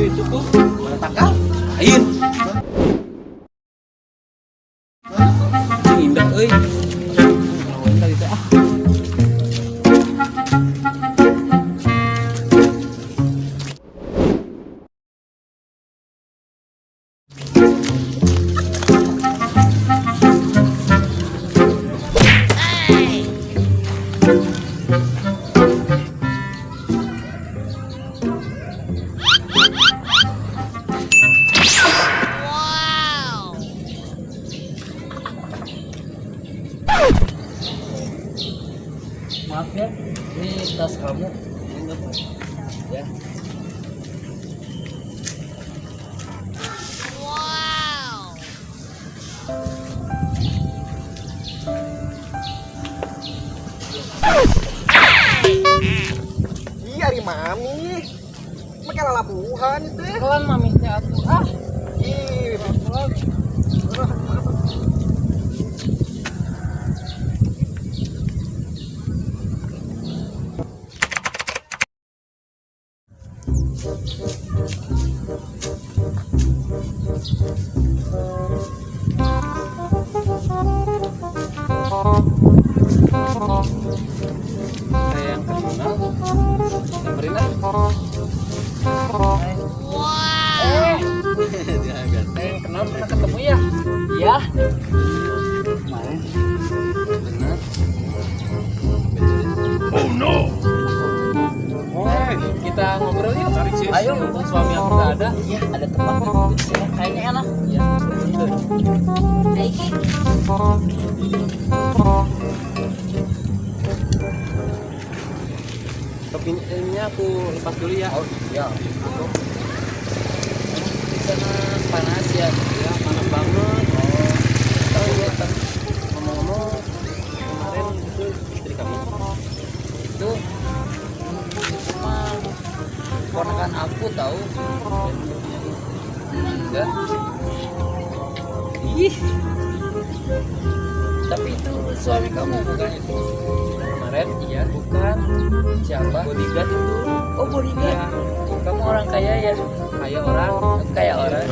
Itu tuh. Mana tangkal? Lain. Cing indah euy. Lawan tadi teh ah. Maaf ya, ini tas kamu. Ya. Iya, ari mami. Make lalabuhan itu. Pelan mami teh atuh ah. Ih, Pelan. Kayak yang kenal. Samperin ah. Eh, Jangan. saya yang kenal pernah ketemu ya? Iya. Kemarin. Benar. Woi, Kita ngobrol yuk. Tarik sih. Ayo. Mumpung suami aku nggak ada. Iya, ada tempat di sini kayaknya enak. Iya. Ayo Ki. Topinya aku lepas dulu ya. Oh iya. Di sana panas ya. Ya, panas banget. Oh iya, tapi Ngomong-ngomong, kemarin itu istri kamu. itu mah ponakan aku tahu. Enggak. Ih. Tapi itu suami kamu bukan itu? Kemarin? Iya. Bukan. Siapa? Bodyguard itu. Oh, bodyguard. Iya. Kamu orang kaya ya? Kayak orang. Kayak orang.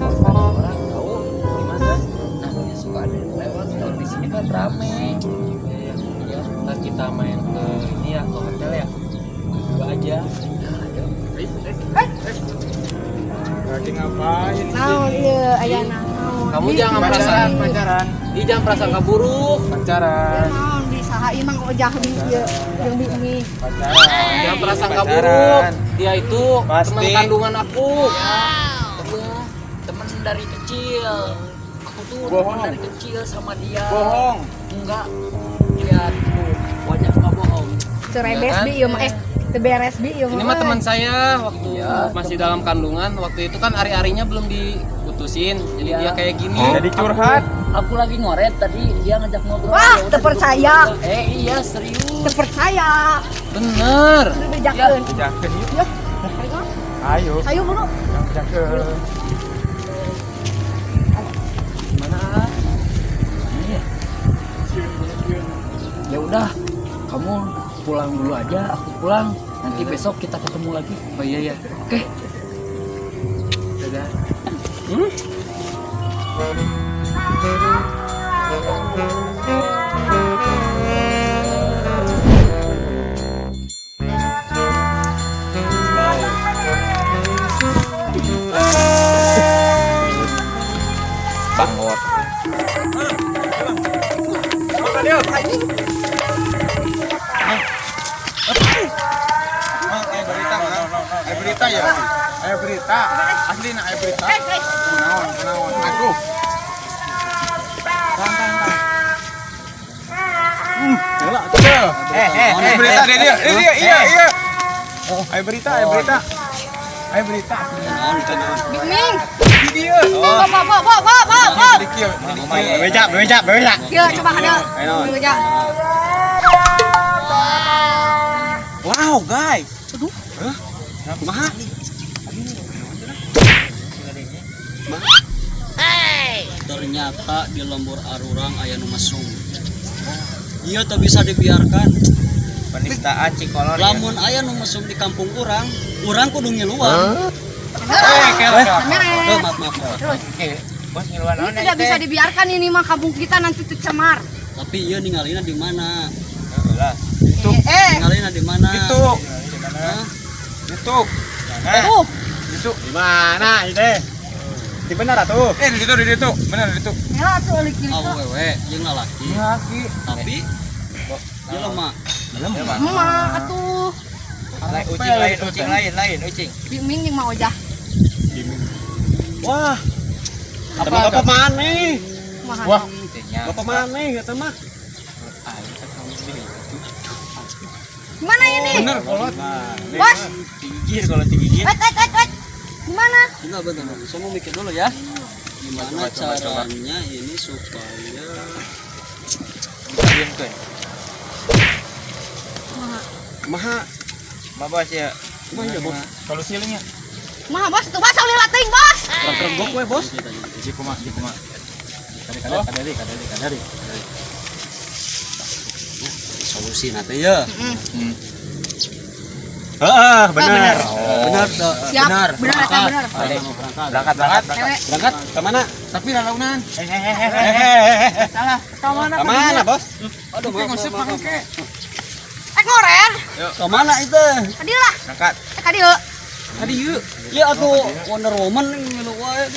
Oh, orang tahu. Gimana? Nah, dia suka ada yang lewat. Kalau di sini kan rame. Iya, Iya. Ntar kita main ke ini ya, ke hotel ya. Berdua aja. Nah, ayo. Lagi ngapain? Naon ieu aya naon? Kamu jangan Pacaran, merasa pacaran. Ih, jangan prasangka buruk. Pacaran. Naon di saha ieu Mang Ojah di ieu jeung bi Umi. Pacaran. Jangan prasangka Pacaran. buruk. Dia itu Pasti. teman kandungan aku. Iya, temen dari kecil. Aku tuh temen Bohong. dari kecil sama dia. Bohong. Enggak. Lihat tuh, wajah nggak bohong. Cerebes Iya kan? bi ieu mah teu beres bi ieu mah. Ini mah teman saya waktu Iya, masih dalam kandungan. Waktu itu kan ari-arinya belum diputusin. Jadi Iya. dia kayak gini. Jadi curhat. Aku lagi ngoret tadi dia ngajak ngobrol. Wah, Ya udah, terpercaya. duduk. Iya serius. Teu percaya. Bener. Udah bejakeun. Bejakeun yuk. Ya. Ayo. Ayo buru. Bejakeun. Gimana? Iya. Ya udah, kamu pulang dulu aja, aku pulang. Nanti besok kita ketemu lagi. Oh iya ya. Oke. Dadah. Bangot. Mang, aya berita, Mang. Aya berita ya. Aya berita. Asli na aya berita. Kunaon, kunaon. Aduh. Tahan, tahan, tahan. Heula, aya berita dia dia. Dia iya, iya. Aya berita, aya berita. Aya berita. Bi Ming. Di dia. Bo bo bo bo bo bo bo. Di kieu, di kieu. Beja, beja, beja. Ieu coba kada. Beja. Wow, guys. Aduh. Hah? Kumaha? Ternyata di lembur arurang aya nu mesum. Ieu teu bisa dibiarkan. Penistaan Cikolor. Lamun aya nu mesum di kampung urang, urang kudu ngiluan. Eh, kel. Eh, maaf, maaf, maaf. Terus. Bos ngiluan Ini tidak bisa dibiarkan ini mah kampung kita nanti tercemar. Tapi ieu ningalina di mana? Lah, Eh, Ningalina di mana? itu. Hah? Itu. tuh. Itu. Di mana itu? Di benar atuh. Eh, di situ, di situ. Benar di situ. Ya tuh kiri. Awewe jeung lalaki. Laki. Tapi jelema. Emak atuh. Lain ucing, lain ucing, lain, lain ucing. Biming jeung Mak Ojah. Wah. Apa bapak mana? Kumaha? Wah. Bapak mana eta mah? Gimana ini? Bener kolot. Bos. Tinggi kalau tinggi. Wait, wait, wait, wait. Gimana? Bentar, bentar, bentar. Saya mau mikir dulu ya. Gimana Coba, coba, coba. caranya ini supaya Diamkeun. Kumaha? Maha. Ma bos ya. Kumaha ya bos? Solusi nya. Kumaha bos? Tuh bos lila teuing bos. Rengkok we, Bos. Ji kumaha, ji kumaha. Kadari, kadari, kadari, kadari. Solusi nanti ya. Heeh, benar. Benar, tuh. Siap. Benar. Benar eta benar. Berangkat, berangkat. Cewek. Berangkat ke mana? Tapi lalaunan. Eh. Salah. Ke mana? Ke mana, Bos? Aduh, maaf, maaf, maaf. Eh ngoren. Ke mana itu? Ka dieu lah. Berangkat. Eh ka dieu. Tadi yuk. Ya atuh Wonder Woman ngilu wae.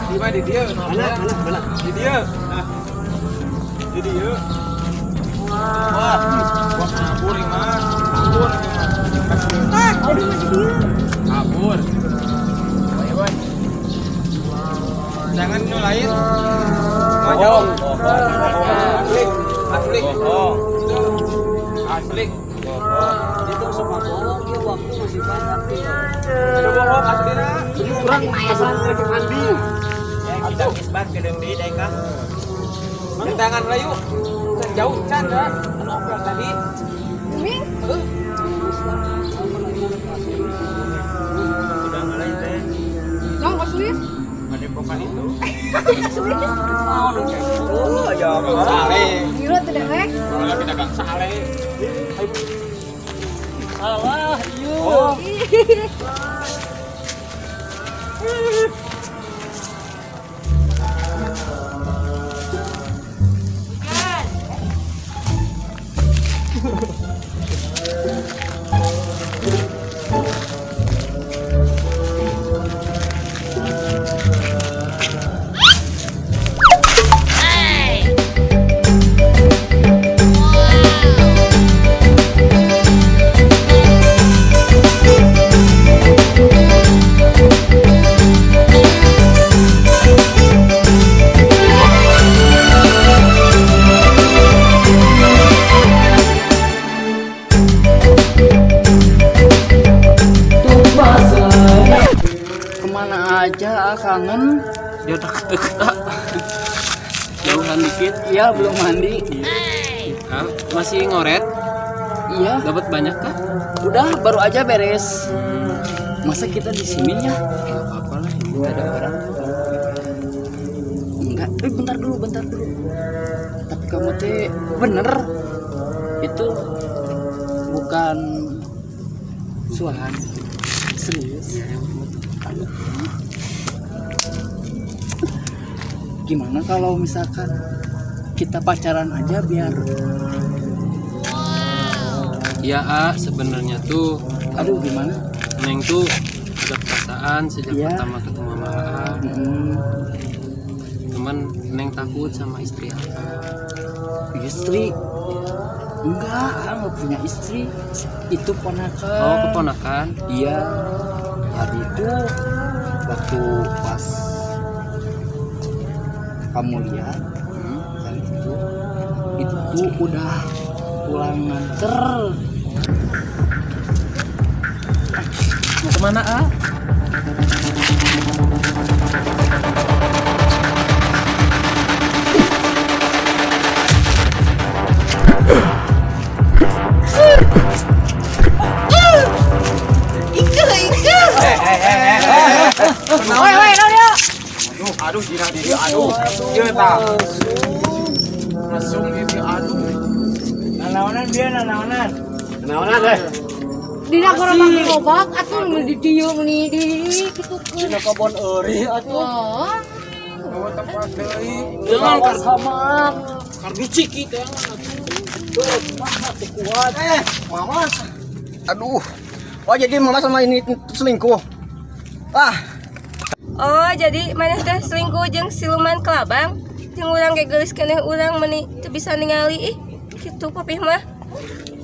Di mana di dia? Mana? Mana? Mana? Di dia. Nah. Di dia. Wah, wah kabur ini mah. Kabur ini mah. Ah, aduh masih dieu. Kabur. Boy, boy. Jangan nu lain. Semua jauh. Asli. Asli. Asli. Itu semua bohong, dia waktu masih banyak dia. Udah bohong aslina. Tadi mah aya mandi. Kita isbat ke deui deui kah? Mang tangan lah yuk. Can jauh can dah. Anu opel tadi. Biming. Udah ngalahin teh. Nong ke Swiss. Padepokan itu. Ke Swiss. Oh, ya Bang Saleh. Gila tuh dewek. Kalau kita Bang Saleh. Salah, iya. Oh. Kemana aja ah, kangen? Dia deket-deket ah. Jauhan dikit. Iya belum mandi. Ah, masih ngoret? Iya. Dapat banyak kah? Udah baru aja beres. Masa kita di sini ya? Gak apa-apa lah, ini nggak ada orang. Enggak. Eh bentar dulu, bentar dulu. Tapi kamu teh bener itu bukan suahan. Serius. Gimana kalau misalkan kita pacaran aja biar Iya, ah, sebenarnya tuh aduh gimana? Neng tuh ada perasaan sejak Iya. pertama ketemu sama Aa. Cuman Neng takut sama istri Aa. Istri? Enggak, ah, nggak punya istri. Itu ponakan. Oh, keponakan. Iya. Tadi itu waktu pas kamu lihat kan itu udah pulang nganter. Mau kemana, Ah? Aduh, dina di dieu aduh. Ieu tah. Langsung di dieu aduh. Nanaonan dia nanaonan. Naonan teh. Dina gerobak-gerobak atuh nu di dieu meuni di kitu. Dina kebon eurih atuh. Wah. Bawa tempat deui. Jangan Awas sama. Kardus ciki teh. Kuat. Eh, mama. Aduh. Oh, jadi mama sama ini selingkuh. Ah, Oh, jadi maneh teh selingkuh jeung siluman kelabang? Jeung urang ge geulis keneh urang meuni teu bisa ningali ih. Kitu papih mah.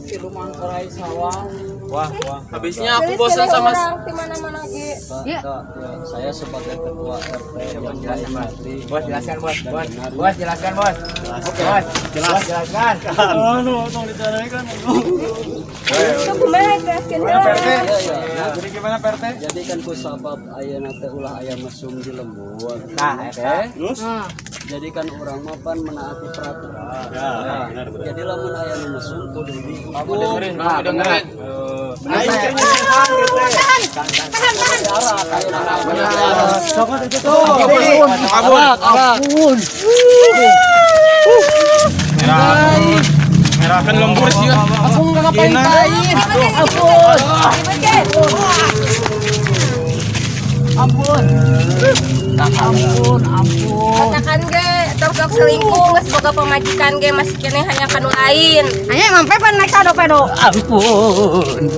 Siluman kerai sawah. Wah, wah. Habisnya aku Geulis bosan keneh sama urang di mana-mana ge. Ya. Ya, saya sebagai ketua RT yang baik hati. Bos jelaskan, bos. Bos, bos jelaskan, bos. Oke. Bos, jelas jelaskan. Sok kumaha jelaskeun heula. Ya, ya. Nah, jadi gimana Pak RT? Jadi kan ku sabab ayeuna teh ulah aya mesum di lembur. Nah, Oke. Terus? Nah, Jadi kan urang mah pan menaati peraturan. Ya, Nah, jadi lamun aya nu mesum kudu dihukum. Kamu dengerin, kamu dengerin. tahan tahan. Kabur. Ampun. Merah. Merah kan lembur sih. Aku nggak ngapain-ngapain. Ampun. Ampun. Ampun, ampun. Katakan ge tong sok selingkuh geus boga pamajikan ge masih keneh hayang ka nu lain. Aya mampe pan naik sado pedo. Ampun.